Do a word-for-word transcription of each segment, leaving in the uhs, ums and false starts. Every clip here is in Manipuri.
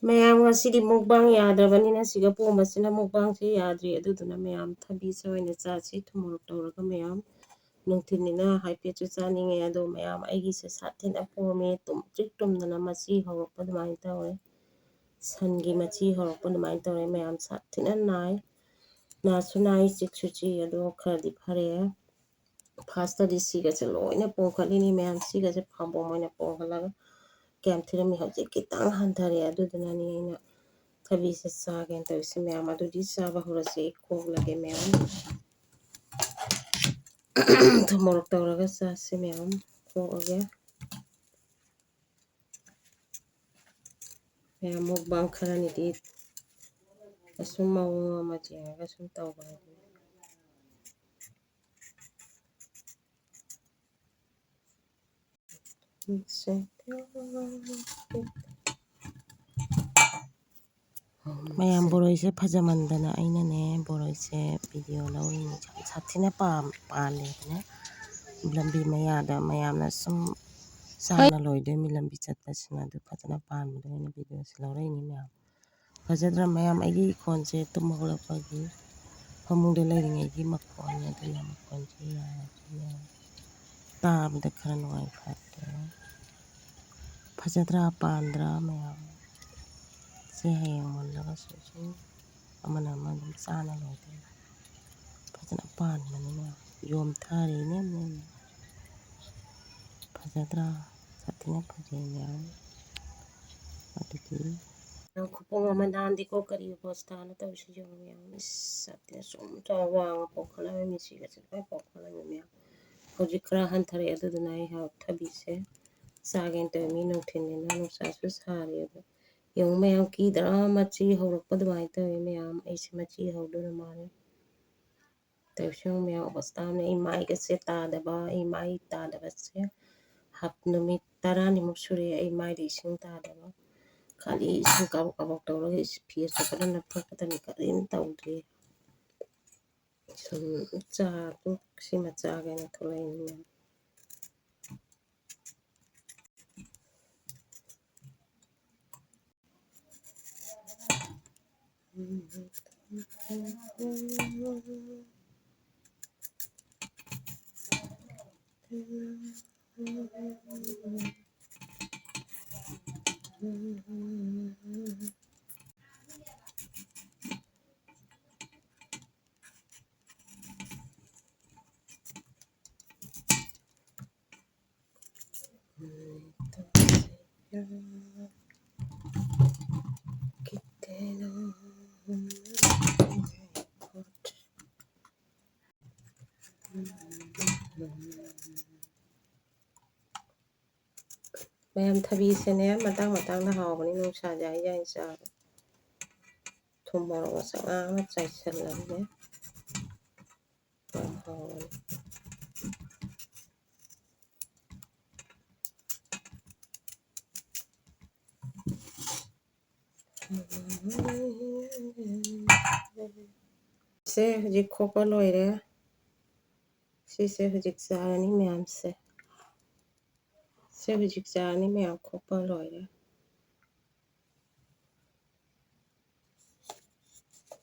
ꯃꯌꯥꯝ, ꯉꯁꯤꯗꯤ ꯃꯨꯛꯕꯥꯡ ꯌꯥꯗ꯭ꯔꯕꯅꯤꯅ, ꯁꯤꯒ ꯄꯣꯝꯕꯁꯤꯅ ꯃꯨꯛꯕꯥꯡꯁꯦ ꯌꯥꯗ꯭ꯔꯤ꯫ ꯑꯗꯨꯗꯨꯅ ꯃꯌꯥꯝ, ꯊꯕꯤꯁꯦ ꯑꯣꯏꯅ ꯆꯥꯁꯤ, ꯊꯨꯝ ꯃꯣꯔꯣꯛ ꯇꯧꯔꯒ꯫ ꯃꯌꯥꯝ, ꯅꯨꯡꯊꯤꯜꯅꯤꯅ ꯍꯥꯏꯐꯦꯠꯁꯨ ꯆꯥꯅꯤꯡꯉꯦ꯫ ꯑꯗꯣ ꯃꯌꯥꯝ, ꯑꯩꯒꯤꯁꯦ ꯁꯥꯊꯤꯅ ꯄꯣꯝꯃꯦ, ꯇꯨꯝꯇ꯭ꯔꯤꯛ ꯇꯨꯝꯗꯅ ꯃꯆꯤ ꯍꯧꯔꯛꯄ ꯑꯗꯨꯃꯥꯏꯅ ꯇꯧꯔꯦ, ꯁꯟꯒꯤ ꯃꯆꯤ ꯍꯧꯔꯛꯄ ꯑꯗꯨꯃꯥꯏꯅ ꯇꯧꯔꯦ꯫ ꯃꯌꯥꯝ, ꯁꯥꯊꯤꯅ ꯅꯥꯏ, ꯅꯥꯁꯨ ꯅꯥꯏ, ꯆꯤꯛꯁꯨ ꯆꯤꯛ꯫ ꯑꯗꯣ ꯈꯔꯗꯤ ꯐꯔꯦ꯫ ꯐꯥꯔꯁꯇꯗꯤ ꯁꯤꯒꯁꯦ ꯂꯣꯏꯅ ꯄꯣꯝꯈꯠꯂꯤꯅꯤ ꯃꯌꯥꯝ, ꯁꯤꯒꯁꯦ ꯐꯥꯕꯣꯝ ꯑꯣꯏꯅ ꯄꯣꯝꯈꯠꯂꯒ ꯀꯌꯥꯝ ꯊꯤꯔꯝꯃꯤ꯫ ꯍꯧꯖꯤꯛ ꯈꯤꯇꯪ ꯍꯟꯊꯔꯦ꯫ ꯑꯗꯨꯗꯨꯅꯅꯤ ꯑꯩꯅ ꯊꯕꯤꯁꯦ ꯆꯥꯒꯦꯅ ꯇꯧꯔꯤꯁꯦ ꯃꯌꯥꯝ꯫ ꯑꯗꯨꯗꯤ ꯆꯥꯕ ꯍꯧꯔꯁꯦ꯫ ꯑꯩ ꯈꯣꯛꯂꯒꯦ ꯃꯌꯥꯝ꯫ ꯊꯨꯝ ꯃꯣꯔꯣꯛ ꯇꯧꯔꯒ ꯆꯥꯁꯤ ꯃꯌꯥꯝ꯫ ꯈꯣꯛꯑꯒꯦ꯫ ꯃꯌꯥꯝ, ꯃꯨꯛꯕꯥꯡ ꯈꯔꯅꯤꯗꯤ ꯑꯁꯨꯝ ꯃꯑꯣꯡ ꯑꯃ ꯌꯦꯡꯉꯒ ꯁꯨꯝ ꯇꯧꯕ ꯍꯥꯏꯗꯨꯅꯤ꯫ ꯃꯌꯥꯝ, ꯕꯣꯔꯣꯏꯁꯦ ꯐꯖꯃꯟꯗꯅ ꯑꯩꯅꯅꯦ, ꯕꯣꯔꯣꯏꯁꯦ ꯚꯤꯗꯤꯑꯣ ꯂꯧꯔꯤꯅꯤ꯫ ꯌꯥꯝ ꯁꯥꯊꯤꯅ ꯄꯥꯝ-, ꯄꯥꯜꯂꯦꯕꯅꯦ꯫ ꯂꯝꯕꯤ ꯃꯌꯥꯗ ꯃꯌꯥꯝꯅ ꯁꯨꯝ ꯆꯥꯅ ꯂꯣꯏꯗꯣꯏꯅꯤ ꯂꯝꯕꯤ ꯆꯠꯄꯁꯤꯅ꯫ ꯑꯗꯨ ꯐꯖꯅ ꯄꯥꯟꯕꯗꯣ ꯑꯩꯅ ꯚꯤꯗꯤꯑꯣꯁꯦ ꯂꯧꯔꯛꯏꯅꯤ ꯃꯌꯥꯝ꯫ ꯐꯖꯗ꯭ꯔꯥ ꯃꯌꯥꯝ? ꯑꯩꯒꯤ ꯏꯈꯣꯟꯁꯦ ꯇꯨꯝ ꯍꯧꯒꯠꯂꯛꯄꯒꯤ ꯐꯃꯨꯡꯗ ꯂꯩꯔꯤꯉꯩꯒꯤ ꯃꯈꯣꯟꯅꯦ, ꯑꯗꯨꯅ ꯃꯈꯣꯟꯁꯦ ꯌꯥꯔꯗꯤ ꯇꯥꯕꯗ ꯈꯔ ꯅꯨꯡꯉꯥꯏ ꯐꯠꯇꯦ꯫ ꯐꯖꯗ꯭ꯔꯥ, ꯄꯥꯟꯗ꯭ꯔꯥ ꯃꯌꯥꯝ? ꯁꯤ ꯍꯌꯦꯡ ꯃꯨꯜꯂꯒꯁꯨ ꯁꯨꯝ ꯑꯃꯅ ꯑꯃ ꯑꯗꯨꯝ ꯆꯥꯅ ꯂꯣꯏꯗꯣꯏꯅꯤ꯫ ꯐꯖꯅ ꯄꯥꯟꯕꯅꯤꯅ ꯌꯣꯝꯊꯔꯤꯅꯦ ꯃꯌꯥꯝ꯫ ꯐꯖꯗ꯭ꯔꯥ? ꯁꯥꯊꯤꯅ ꯐꯖꯩ ꯃꯌꯥꯝ꯫ ꯑꯗꯨꯗꯤ ꯈꯨꯄꯣꯡ ꯑꯃ ꯅꯥꯟꯗꯦꯀꯣ, ꯀꯔꯤ ꯑꯣꯕꯁꯊꯥꯅꯣ ꯇꯧꯔꯤꯁꯤ ꯌꯦꯡꯉꯨ ꯃꯌꯥꯝ꯫ ꯏꯁ, ꯁꯥꯊꯤꯅ ꯁꯨꯝ ꯆꯥꯎ ꯋꯥꯡꯅ ꯄꯣꯛꯈꯠꯂꯝꯃꯤ, ꯁꯤꯒꯁꯦ ꯂꯣꯏ ꯄꯣꯛꯈꯠꯂꯝꯃꯤ ꯃꯌꯥꯝ꯫ ꯍꯧꯖꯤꯛ ꯈꯔ ꯍꯟꯊꯔꯛꯑꯦ, ꯑꯗꯨꯗꯨꯅ ꯑꯩ ꯍꯥꯎ ꯊꯕꯤꯁꯦ ꯆꯥꯒꯦꯅ ꯇꯧꯔꯤ꯫ ꯃꯤ ꯅꯨꯡꯊꯤꯜꯅꯤꯅ ꯅꯨꯡꯁꯥꯁꯨ ꯁꯥꯔꯤ꯫ ꯑꯗꯣ ꯌꯦꯡꯉꯨ ꯃꯌꯥꯝ, ꯀꯤꯗ꯭ꯔꯥ? ꯃꯆꯤ ꯍꯧꯔꯛꯄ ꯑꯗꯨꯃꯥꯏꯅ ꯇꯧꯋꯤ ꯃꯌꯥꯝ꯫ ꯑꯩꯁꯦ ꯃꯆꯤ ꯍꯧꯗꯣꯔ ꯃꯥꯜꯂꯦ꯫ ꯇꯧꯁꯦ ꯃꯌꯥꯝ, ꯑꯣꯕꯁꯊꯥ ꯑꯃꯅ ꯑꯩ ꯃꯥꯏꯒꯁꯦ ꯇꯥꯗꯕ, ꯑꯩ ꯃꯥꯏ ꯇꯥꯗꯕꯁꯦ ꯍꯞ-, ꯅꯨꯃꯤꯠ ꯇꯔꯥꯅꯤꯃꯨꯛ ꯁꯨꯔꯦ ꯑꯩ ꯃꯥꯏꯗ ꯏꯁꯤꯡ ꯇꯥꯗꯕ꯫ ꯈꯥꯂꯤ ꯏꯁꯤꯡ ꯀꯥꯕꯛ ꯀꯥꯕꯛ ꯇꯧꯔꯒ ꯏꯁ-, ꯐꯤ ꯑꯆꯣꯠꯄꯅ ꯅꯞꯄꯛꯄꯗꯅꯤ, ꯀꯔꯤꯝ ꯇꯧꯗ꯭ꯔꯤ꯫ ꯁꯨꯝ ꯆꯥ ꯑꯗꯨꯝ ꯁꯤꯃ ꯆꯥꯒꯦꯅ ꯊꯣꯛꯂꯛꯏꯅꯤ ꯃꯌꯥꯝ꯫ ꯃꯌꯥꯝ, ꯊꯕꯤꯁꯦꯅꯦ, ꯃꯇꯥꯡ ꯃꯇꯥꯡꯗ ꯍꯥꯎꯕꯅꯤ, ꯅꯨꯡꯁꯥ ꯌꯥꯏ ꯌꯥꯏ ꯆꯥꯕ꯫ ꯊꯨꯝ ꯃꯣꯔꯣꯛ ꯃꯆꯥ ꯑꯃ ꯆꯥꯏꯁꯜꯂꯒꯅꯦ, ꯌꯥꯝ ꯍꯥꯎꯕꯅꯤ꯫ ꯁꯦ ꯍꯧꯖꯤꯛ ꯈꯣꯛꯄ ꯂꯣꯏꯔꯦ꯫ ꯁꯤꯁꯦ ꯍꯧꯖꯤꯛ ꯆꯥꯔꯅꯤ ꯃꯌꯥꯝꯁꯦ꯫ ꯁꯦ ꯍꯧꯖꯤꯛ ꯆꯥꯔꯅꯤ ꯃꯌꯥꯝ ꯈꯣꯛꯄ ꯂꯣꯏꯔꯦ꯫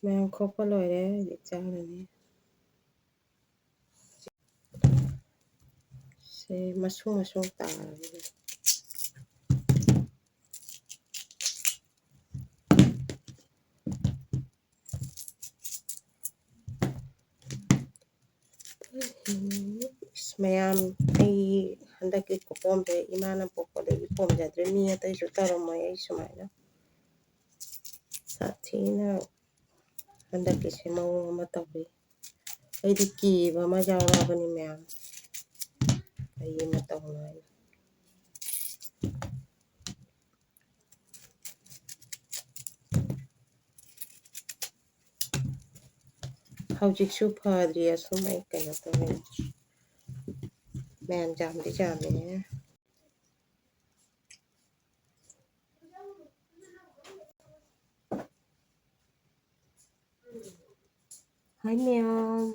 ꯃꯌꯥꯝ ꯈꯣꯛꯄ ꯂꯣꯏꯔꯦ, ꯍꯧꯖꯤꯛ ꯆꯥꯔꯅꯤ꯫ ꯁꯦ ꯃꯁꯨꯡ ꯃꯁꯨꯡ ꯇꯥꯔꯕꯅꯦ꯫ ꯏꯁ, ꯃꯌꯥꯝ, ꯑꯩ ꯍꯟꯗꯛꯀꯤ ꯈꯨꯄꯣꯝꯁꯦ ꯏꯃꯥꯅ ꯄꯣꯛꯄꯗꯒꯤ ꯄꯣꯝꯖꯗ꯭ꯔꯦ꯫ ꯃꯤ ꯑꯇꯩꯁꯨ ꯇꯧꯔꯝꯃꯣꯏ ꯑꯩ ꯁꯨꯃꯥꯏꯅ꯫ ꯁꯥꯊꯤꯅ ꯍꯟꯗꯛꯀꯤꯁꯦ ꯃꯑꯣꯡ ꯑꯃ ꯇꯧꯏ꯫ ꯑꯩꯗꯤ ꯀꯤꯕ ꯑꯃ ꯌꯥꯎꯔꯕꯅꯤ ꯃꯌꯥꯝ, ꯀꯔꯤ ꯑꯃ ꯇꯧꯅꯣ ꯍꯥꯏꯅ꯫ ꯍꯧꯖꯤꯛꯁꯨ ꯐꯗ꯭ꯔꯤ, ꯑꯁꯨꯝ ꯑꯩ ꯀꯩꯅꯣ ꯇꯧꯔꯦ꯫ ꯃꯌꯥꯝ ꯌꯥꯝꯗꯤ ꯌꯥꯝꯃꯦ꯫ ꯍꯥꯏ ꯃꯌꯥꯝ,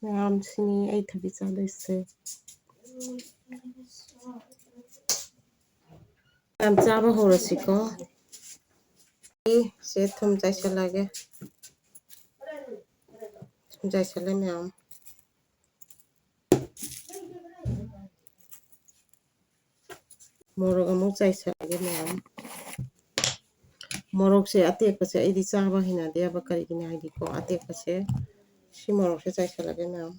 ꯃꯌꯥꯝꯁꯤꯅꯤ ꯑꯩ ꯊꯕꯤ ꯆꯥꯗꯣꯏꯁꯦ꯫ ꯌꯥꯝ ꯆꯥꯕ ꯍꯧꯔꯁꯤꯀꯣ꯫ ꯑꯦ, ꯁꯦ ꯊꯨꯝ ꯆꯥꯏꯁꯜꯂꯒꯦ꯫ ꯊꯨꯝ ꯆꯥꯏꯁꯜꯂꯦ ꯃꯌꯥꯝ꯫ ꯃꯣꯔꯣꯛ ꯑꯃꯨꯛ ꯆꯥꯏꯁꯜꯂꯒꯦ ꯃꯌꯥꯝ꯫ ꯃꯣꯔꯣꯛꯁꯦ ꯑꯇꯦꯛꯄꯁꯦ ꯑꯩꯗꯤ ꯆꯥꯕ ꯍꯩꯅꯗꯦꯕ꯫ ꯀꯔꯤꯒꯤꯅꯣ ꯍꯥꯏꯗꯤꯀꯣ, ꯑꯇꯦꯛꯄꯁꯦ, ꯁꯤ ꯃꯣꯔꯣꯛꯁꯦ ꯆꯥꯏꯁꯜꯂꯒꯦ ꯃꯌꯥꯝ꯫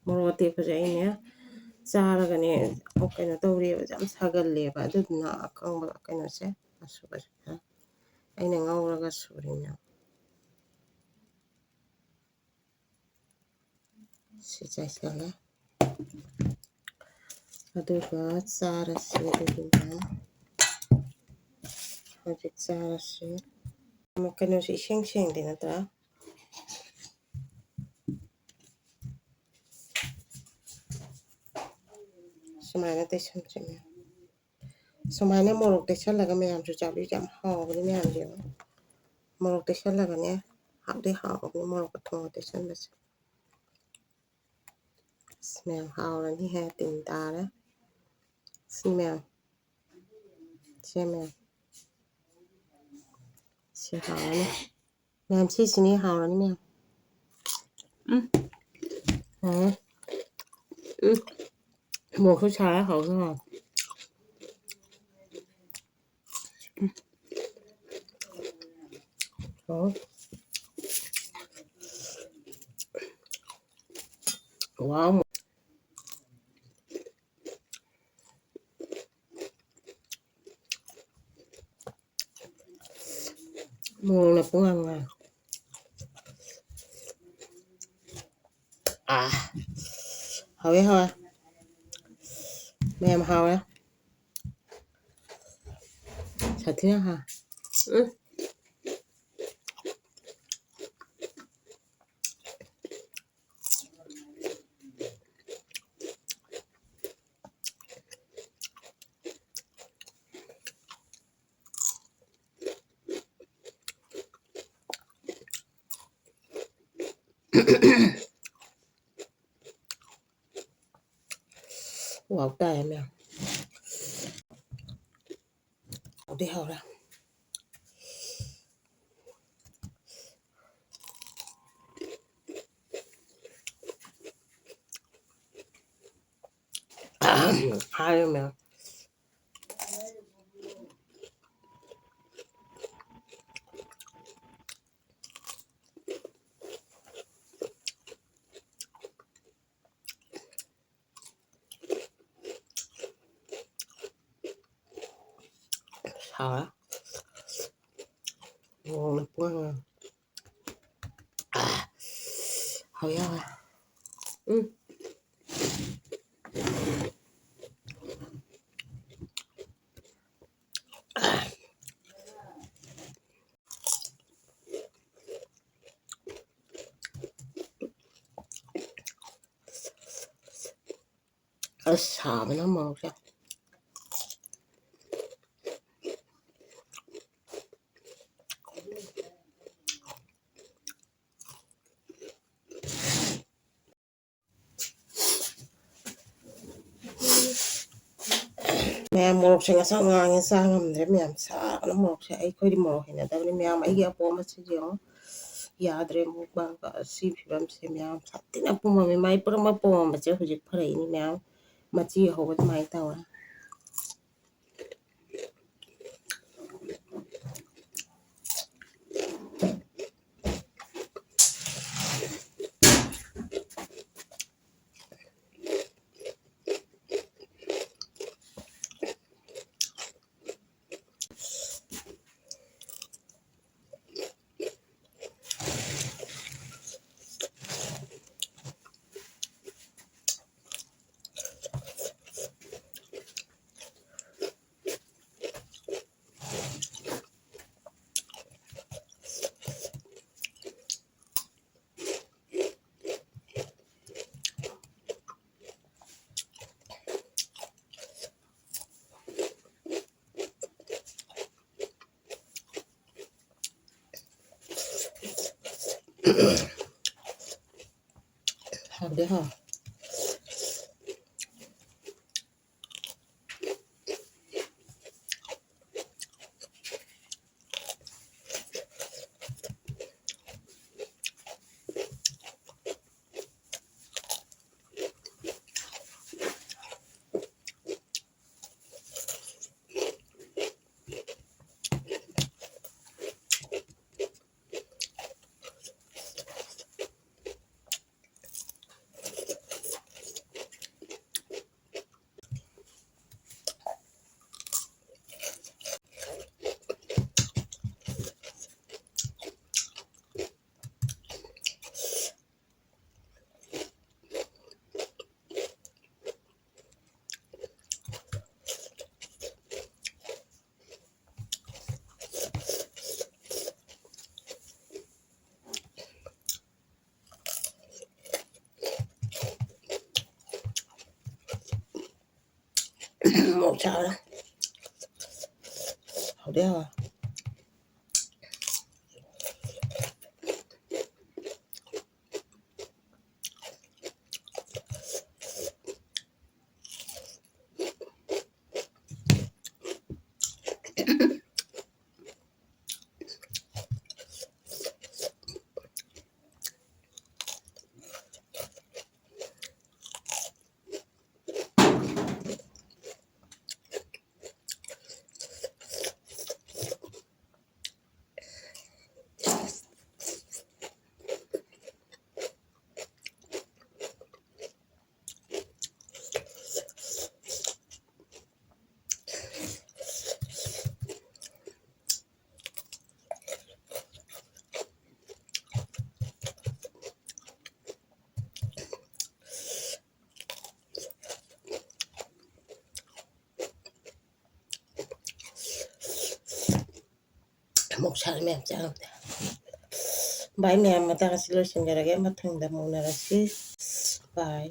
ꯃꯣꯔꯣꯛ ꯑꯇꯦꯛꯄꯁꯦ ꯑꯩꯅꯦ ꯆꯥꯔꯒꯅꯦ, ꯀꯩꯅꯣ ꯇꯧꯔꯦꯕ, ꯌꯥꯝ ꯁꯥꯒꯜꯂꯦꯕ꯫ ꯑꯗꯨꯗꯨꯅ ꯑꯀꯪꯕ ꯀꯩꯅꯣꯁꯦ, ꯑꯁꯨꯕꯁꯤꯅ ꯑꯩꯅ ꯉꯧꯔꯒ ꯁꯨꯔꯤꯅꯦ꯫ ꯁꯤ ꯆꯥꯏꯁꯜꯂꯦ꯫ ꯑꯗꯨꯒ ꯆꯥꯔꯁꯤ꯫ ꯑꯗꯨꯗꯨꯒ ꯍꯧꯖꯤꯛ ꯆꯥꯔꯁꯤ꯫ ꯑꯃꯨꯛ ꯀꯩꯅꯣꯁꯦ ꯏꯁꯦꯡ ꯁꯦꯡꯗꯦ ꯅꯠꯇ꯭ꯔꯥ? ꯁꯨꯃꯥꯏꯅ ꯇꯩꯁꯟꯁꯤꯅꯦ꯫ ꯁꯨꯃꯥꯏꯅ ꯃꯣꯔꯣꯛ ꯇꯩꯁꯜꯂꯒ ꯃꯌꯥꯝꯁꯨ ꯆꯥꯕꯤꯁꯦ ꯌꯥꯝ ꯍꯥꯎꯕꯅꯤ ꯃꯌꯥꯝꯁꯦ꯫ ꯃꯣꯔꯣꯛ ꯇꯩꯁꯜꯂꯒꯅꯦ, ꯍꯥꯎꯗꯤ ꯍꯥꯎꯕꯅꯤ ꯃꯣꯔꯣꯛꯀ ꯊꯨꯝꯒ ꯇꯩꯁꯟꯕꯁꯦ꯫ ꯑꯁ, ꯃꯌꯥꯝ ꯍꯥꯎꯔꯅꯤꯍꯦ, ꯇꯤꯟ ꯇꯥꯔꯦ꯫ ꯁꯤ ꯃꯌꯥꯝ, ꯁꯤ ꯃꯌꯥꯝ, ꯁꯤ ꯍꯥꯎꯔꯅꯤ꯫ ꯃꯌꯥꯝ ꯁꯤꯁꯤꯅꯤ ꯍꯥꯎꯔꯅꯤ ꯃꯌꯥꯝ꯫ ꯎꯝ꯫ ꯍꯥꯎꯔꯦ꯫ ꯎꯝ꯫ ꯃꯣꯔꯣꯛꯁꯨ ꯁꯥꯔꯦ, ꯍꯥꯎꯁꯨ ꯍꯥꯎꯔꯦ꯫ ꯎꯝ꯫ ꯍꯥꯎꯔꯦ꯫ ꯋꯥꯎ꯫ ꯃꯣꯔꯣꯛꯅ ꯄꯨꯡꯉꯥꯡ ꯉꯥꯡ꯫ ꯑꯥ꯫ ꯍꯥꯎꯋꯦ, ꯍꯥꯎꯋꯦ꯫ ꯃꯌꯥꯝ ꯍꯥꯎꯋꯦ꯫ ꯁꯥꯊꯤꯅ ꯍꯥꯎꯋꯦ꯫ ꯎꯝ꯫ ꯋꯥꯎ ꯇꯥꯏꯌꯦ ꯃꯌꯥꯝ꯫ ꯇꯤ ꯍꯧꯔꯦ꯫ ꯍꯥꯏꯔꯤꯃꯦ꯫ ꯁꯥ꯫ ꯃꯣꯔꯣꯛ ꯃꯄꯣꯝ꯫ ꯑꯥ꯫ ꯍꯥꯎꯋꯦ, ꯍꯥꯎꯋꯦ꯫ ꯎꯝ꯫ ꯑꯁ, ꯁꯥꯕꯅ ꯃꯔꯣꯜꯁꯦ꯫ ꯃꯌꯥꯝ, ꯃꯣꯔꯣꯛꯁꯦ ꯉꯁꯥꯡ ꯉꯥꯡꯉꯦ, ꯆꯥ ꯉꯝꯗ꯭ꯔꯦ ꯃꯌꯥꯝ, ꯁꯥꯕꯅ ꯃꯣꯔꯣꯛꯁꯦ꯫ ꯑꯩꯈꯣꯏꯗꯤ ꯃꯣꯔꯣꯛ ꯍꯩꯅꯗꯕꯅꯤ ꯃꯌꯥꯝ꯫ ꯑꯩꯒꯤ ꯑꯄꯣꯝꯕꯁꯤꯁꯨ ꯌꯦꯡꯉꯣ, ꯌꯥꯗ꯭ꯔꯦ꯫ ꯃꯨꯛꯕꯥꯡꯒ ꯁꯤ ꯐꯤꯕꯝꯁꯦ ꯃꯌꯥꯝ, ꯁꯥꯊꯤꯅ ꯄꯨꯝꯃꯝꯃꯦ꯫ ꯃꯥꯏ ꯄꯨꯔꯝꯕ ꯄꯣꯝꯕꯁꯦ ꯍꯧꯖꯤꯛ ꯐꯔꯛꯏꯅꯤ ꯃꯌꯥꯝ, ꯃꯆꯤ ꯍꯧꯕ ꯑꯗꯨꯃꯥꯏꯅ ꯇꯧꯔꯦ꯫ ꯍꯥꯎꯗꯤ ꯍꯥꯎ꯫ ꯆꯥꯎꯔꯦ꯫ ꯍꯥꯎꯗꯤ ꯍꯥꯎꯋꯦ꯫ ꯑꯃꯨꯛ ꯁꯥꯔꯦ ꯃꯌꯥꯝ ꯆꯥ ꯉꯝꯗꯦ꯫ ꯚꯥꯏ ꯃꯌꯥꯝ, ꯃꯇꯥꯡ ꯑꯁꯤ ꯂꯣꯏꯁꯤꯟꯖꯔꯒꯦ, ꯃꯊꯪꯗ ꯑꯃꯨꯛ ꯎꯅꯔꯁꯤ꯫ ꯕꯥꯏ꯫